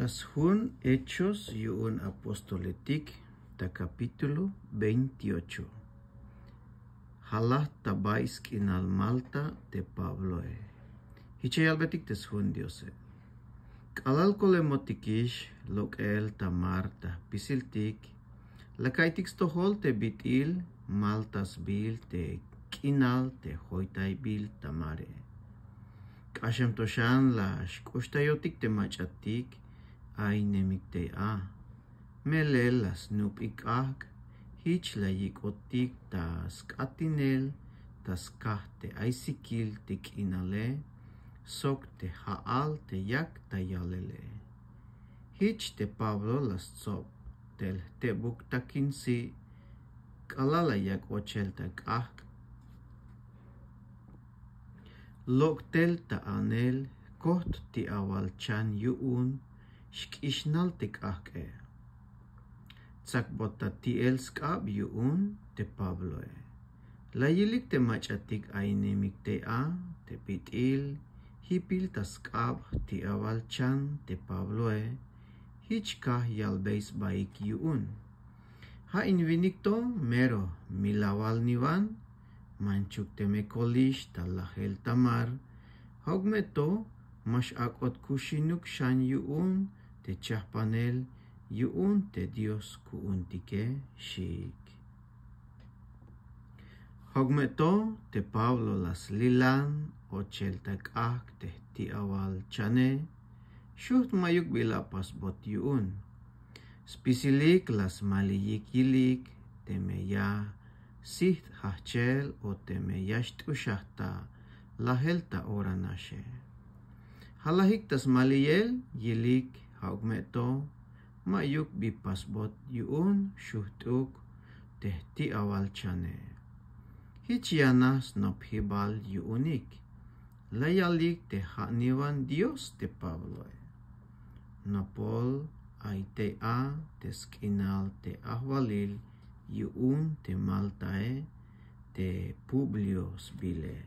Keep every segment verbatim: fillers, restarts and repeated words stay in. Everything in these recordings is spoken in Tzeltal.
Las jun Hechos yu'un apostoletik ta kapítulo veintiocho. Jalaj ta bay sk'inal Malta te Pabloe. Jich ya yalbetik te sjun Diose: K'alal kolemotikix lok'el ta mar ta jpisiltik, la ka'iytik stojol te bit'il Malta sbiil te k'inal te joytaybil ta mare. K'axem to xan la xk'uxtayotik te mach'atik ainemik tey a. Melel la snup'ik k'ajk', jich la yik'otik ta sk'atinel ta skaj te ay sikil te k'inale sok te ja'al te yak ta yalele. Jich te Pablo la stsob tel jtebuk takin si', k'alal la yak' ochel ta k'ajk', lok' tel ta anel, jkojt ti' awal chan yu'un xk'ixnal te k'ajk'e. Tsakbot ta ti'el sk'ab yu'un te Pabloe. La yilik te mach'atik ainemik tey a te bit'il jipil ta sk'ab ti' awal chan te Pabloe. Jich kaj yalbey sbaik yu'un: Ja' in winik to mero milawal niwan, manchuk teme kolix ta lajel ta mar, ja'uk me to ma x-ak'ot kuxinuk xan yu'un te chajpanel yu'un te Dios ku'untike, xiik. Ja'uk me to te Pablo la slilan ochel ta k'ajk' te jti' awal chane, xujt ma'yuk bi la pasbot yu'un. Spisilik la smaliyik yilik teme ya sijt' jajchel o teme ya xt'uxaj ta lajel ta ora naxe. Jalajik ta smaliyel yilik, ja'uk me to ma'yuk bi pasbot yu'un xujt'uk te jti' awal chane. Jich yanaj snopjibal yu'unik. La yalik te ja' niwan Dios te Pabloe. Nopol ay tey a te sk'inal te ajwalil yu'un te Maltae te Publio sbiile.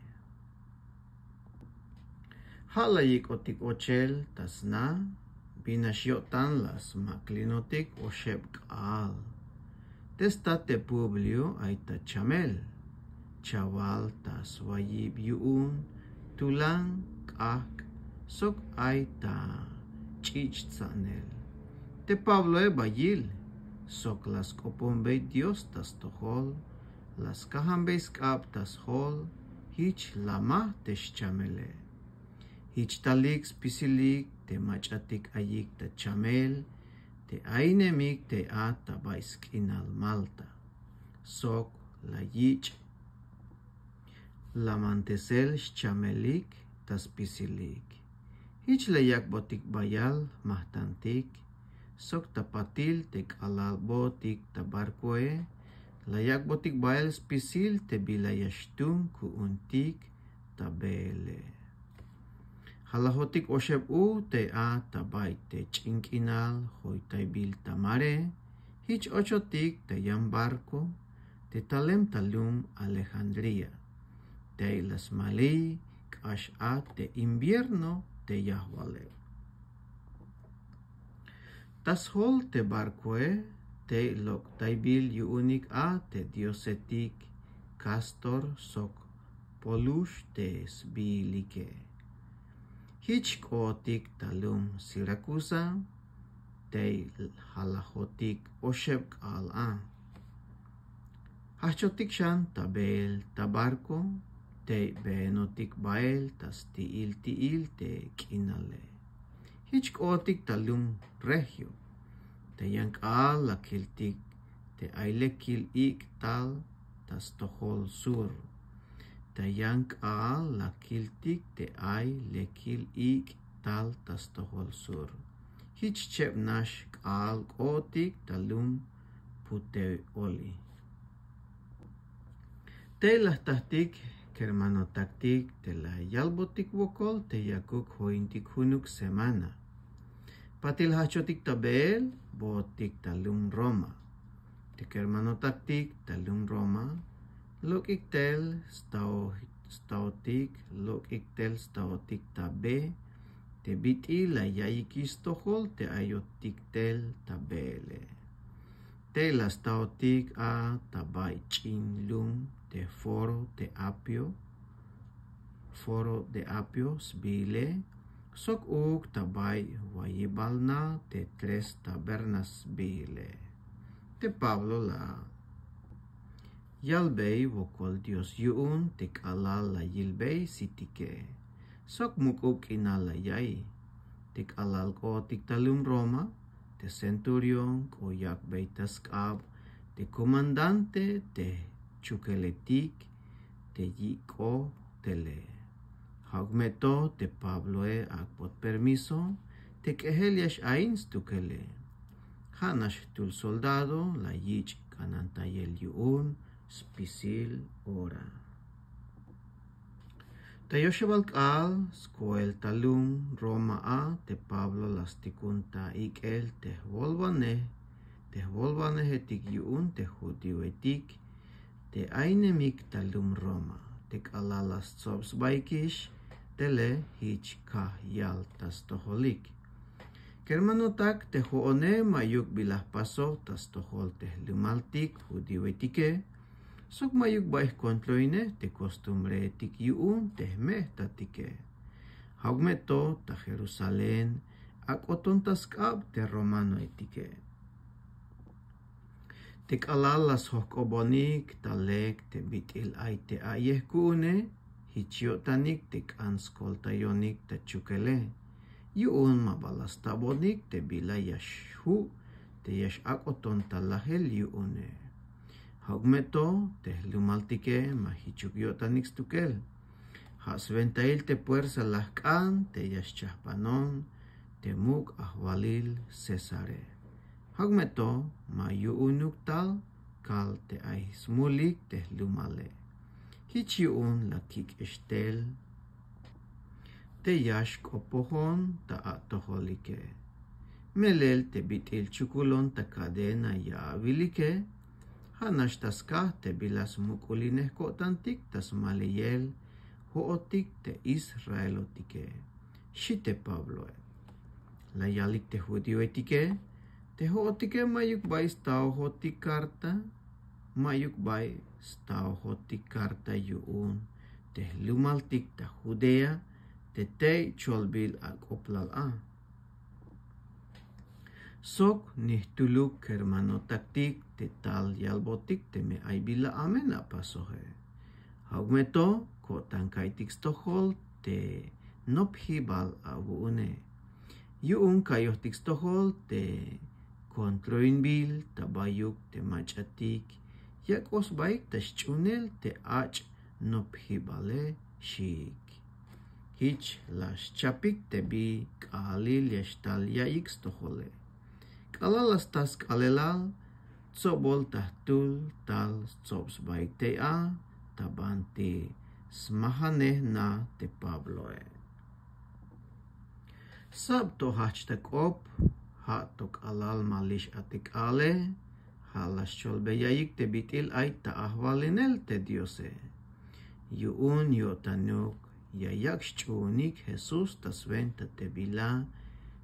Ja' la yik'otik ochel ta sna bin nax yo'tan la smaklinotik oxeb k'aal. Te stat te Publio ay ta chamel, chawal ta swayib yu'un tulan, k'ajk' sok ay ta ch'ich' tsa'nel. Te Pabloe ba yil sok la sk'oponbey Dios ta stojol, la skajanbey sk'ab ta sjol, jich lamaj te xchamele. Jich talik spisilik te mach'atik ayik ta chamel te ainemik tey a ta bay sk'inal Malta, sok la yich' lamantesel xchamelik ta spisilik. Jich la yak'botik bayal jmajt'antik sok ta patil te k'alal bootik ta barcoe, la yak'botik bael spisil te bila ya xtuun ku'untik ta beele. Jalajotik oxeb u tey a ta bay te ch'in k'inal joytaybil ta mare, jich ochotik ta yan barco te talem ta lum Alejandría, tey la smaliy k'ax a te invierno te yajwaleb. Ta sjol te barcoe tey lok'taybil yu'unik a te diosetik Cástor sok Pólux te sbiilike. Jich k'ootik ta lum Siracusa, tey jalajotik oxeb k'aal a. Jajchotik xan ta beel ta barco, tey beenotik bael ta sti'il ti'il te k'inale. Jich k'ootik ta lum Regio, te yan k'aal la kiltik te ay lekil ik' tal ta stojol sur. Te yan k'aal la kiltik te ay lekil ik' tal ta stojol sur. Jich cheb nax k'aal k'ootik ta lum Puteoli. Tey la jtajtik kermanotaktik te la yalbotik wokol te yakuk jointik junuk semana. Patil jajchotik ta beel, bootik ta lum Roma. Te kermanotaktik ta lum Roma, lok'ik tel stao-, staotik, lok'ik tel staotik ta be, te bit'il la ya'iyikix stojol te ayotik tel ta beele. Te la staotik a ta bay ch'in lum te foro te Apio, foro de Apio sbiile, sok uuk ta bay wayibal na te tres tabernas sbiile. Te Pablo la yalbey wokol Dios yu'un te k'alal la yilbey sitike, sok muk'ub k'inal la ya'iy. Te k'alal k'ootik ta lum Roma, te centurión k'o yak'bey ta sk'ab te komandante te chukeletik te yik'o tele. Ja'uk me to te Pabloe ak'bot permiso te k'ejel ya x-ain stukele. Ja' nax jtul soldado la yich' k'anantayel yu'un spisil ora. Ta yoxebal k'aal skoel ta lum Roma a, te Pablo la stikun ta ik'el te jwolwanej, te jwolwanejetik yu'un te judioetik te ainemik ta lum Roma. Te k'alal la stsob sbaikix tele, jich kaj yal ta stojolik: Kermanotak, te jo'one ma'yuk bila jpasoj ta stojol te jlumaltik judioetike, sok ma'yuk bay jkontroinej te kostumbreetik yu'un te jme' jtatike. Ja'uk me to ta Jerusalén ak'oton ta sk'ab te romanoetike. Te k'alal la sjojk'obonik ta lek te bit'il ay te a'yej ku'une, jich yo'tanik te k'an skoltayonik ta chukele, yu'un ma ba la stabonik te bila ya xju' te ya x-ak'oton ta lajel yu'une. Ja'uk me to te jlumaltike ma jichuk yo'tanik stukel. Ja' swentail te puersa la jk'an te ya xchajpanon te muk' ajwalil Cesare. Ja'uk me to ma yu'unuk tal kal te ay smulik te jlumale. Jich yu'un la kik'ex tel te ya xk'opojon ta atojolike. Melel te bit'il chukulon ta cadena ya awilike, ja' nax ta skaj te bila smuk'ulinej ko'tantik ta smaliyel jo'otik te israelotike, xi' te Pabloe. La yalik te judioetike: Te jo'otike ma'yuk bay staojotik karta, ma'yuk bay staojotik karta yu'un te jlumaltik ta Judea te tey cholbil ak'oblal a. Sok ni jtuluk kermanotaktik te tal yalbotik teme ay bila amen apasoje. Ja'uk me to ko'tan kaiytik stojol te nopjibal awu'une. Yu'un ka'iyojtik stojol te kontroinbil ta bayuk te mach'atik yak'oj sbaik ta xch'uunel te ach' nopjibale, xiik. Jich la xchapik te bi k'aalil ya xtal ya'iyik stojole. K'alal la sta sk'aalelal tsobol ta jtul tal stsob sbaik tey a ta banti smajanej na te Pabloe. Sab to jajch ta k'op, ja' to k'alal ma lix a te k'aale, ja' la xcholbey ya'iyik te bit'il ay ta ajwalinel te Diose. Yu'un yo'tanuk ya yak' xch'uunik Jesús ta swenta te bila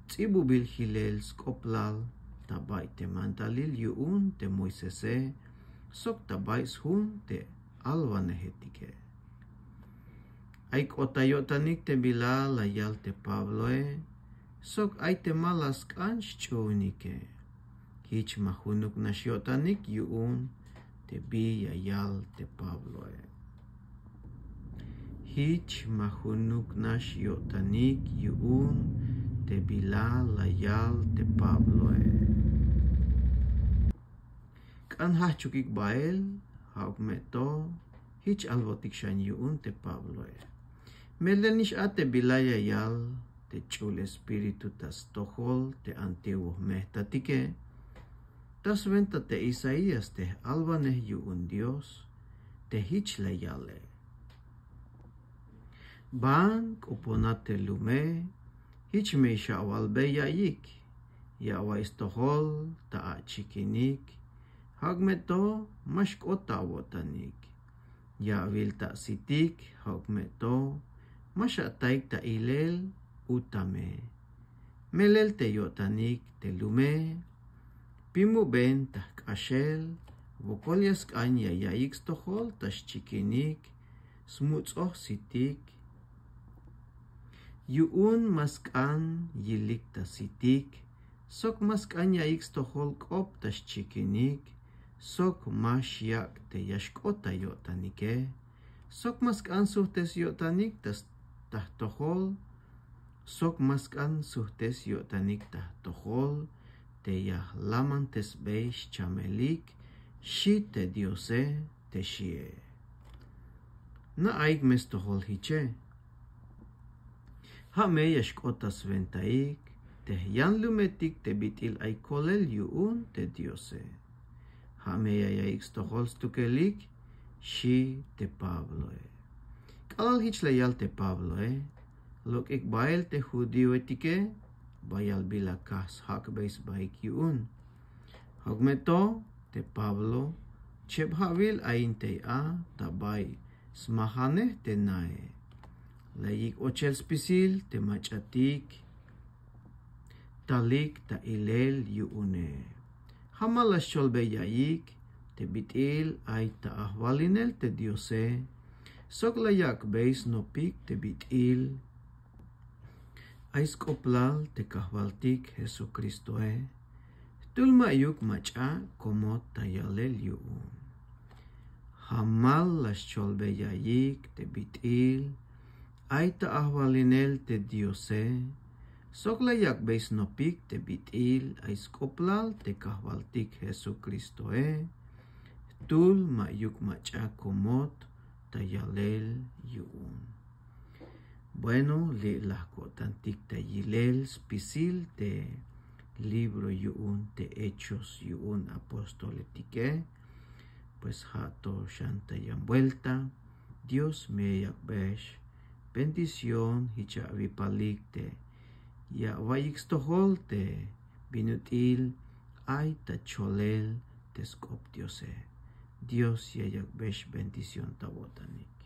ts'ibubil jilel sk'oblal ta bay te mandalil yu'un te Moisese sok ta bay sjun te alwanejetike. Ay k'ot ta yo'tanik te bila la yal te Pabloe, sok ay te ma la sk'an xch'uunike. Jich ma junuk nax yo'tanik yu'un te bi ya yal te Pabloe. Jich ma junuk nax yo'tanik yu'un te bila la yal te Pabloe. K'an jajchukik bael, ja'uk me to jich albotik xan yu'un te Pabloe. Melel nix a te bila ya yal te ch'ul espíritu ta stojol te antiguo jme' jtatike, ta swenta te Isaías te j-alwanej yu'un Dios te jich la yale: Ban k'oponat te lume, jich me xawalbey ya'iyik, ya awa'iy stojol ta achikinik, ja'uk me to ma xk'ot ta awo'tanik. Ya awil ta asitik, ja'uk me to ma xataik ta ilel utame. Melel te yo'tanik te lume pimuben ta jk'axel, wokol ya sk'an ya yaiyik stojol ta xchikinik smuts'oj sitik. Yu'un ma sk'an yilik ta sitik, sok ma sk'an yaiyik stojol k'op ta xchikinik, sok ma xyak' te ya xk'ot ta yo'tanike, sok ma sk'an sujtes yo'tanik ta jtojol, sok ma sk'an sujtes yo'tanik ta jtojol te ya jlamantesbey xchamelik, xi' te Diose, te xi'e. Na'aik me stojol jiche. Ja' me ya xk'ot ta swentaik te jyanlumetik te bit'il ay kolel yu'un te Diose. Ja' me ya yaiyik stojol stukelik, xi' te Pabloe. K'alal jich la yal te Pabloe, lok'ik bael te judioetike bayal bila kaj sjak'bey sbaik yu'un. Ja'uk me to te Pablo cheb ja'wil ayin tey a ta bay smajanej te nae. La yiyik ochel spisil te mach'atik talik ta ilel yu'une. Jamal la xcholbey yaiyik te bit'il ay ta ajwalinel te Diose, sok la yak'bey snopik te bit'il ay sk'oplal te Kajwaltik Jesucristoe, jtul ma'yuk mach'a komot ta yalel yu'un. Jamal la xcholbey yaiyik te bit'il ay ta ajwalinel te Diose, sok la yak'bey snopik te bit'il ay sk'oplal te Kajwaltik Jesucristoe, jtul ma'yuk mach'a komot ta yalel yu'un. Bueno, li' la jko'tantik ta yilel spisil te libro yu'un te Hechos yu'un Apostoletike. Pues ja' to xan ta yan buelta. Dios me ya yak'bex bendición jich awipalik te ya awaiyik stojol te bin ut'il ay ta cholel te sk'op Diose. Dios ya yak'bex bendición ta awo'tanik.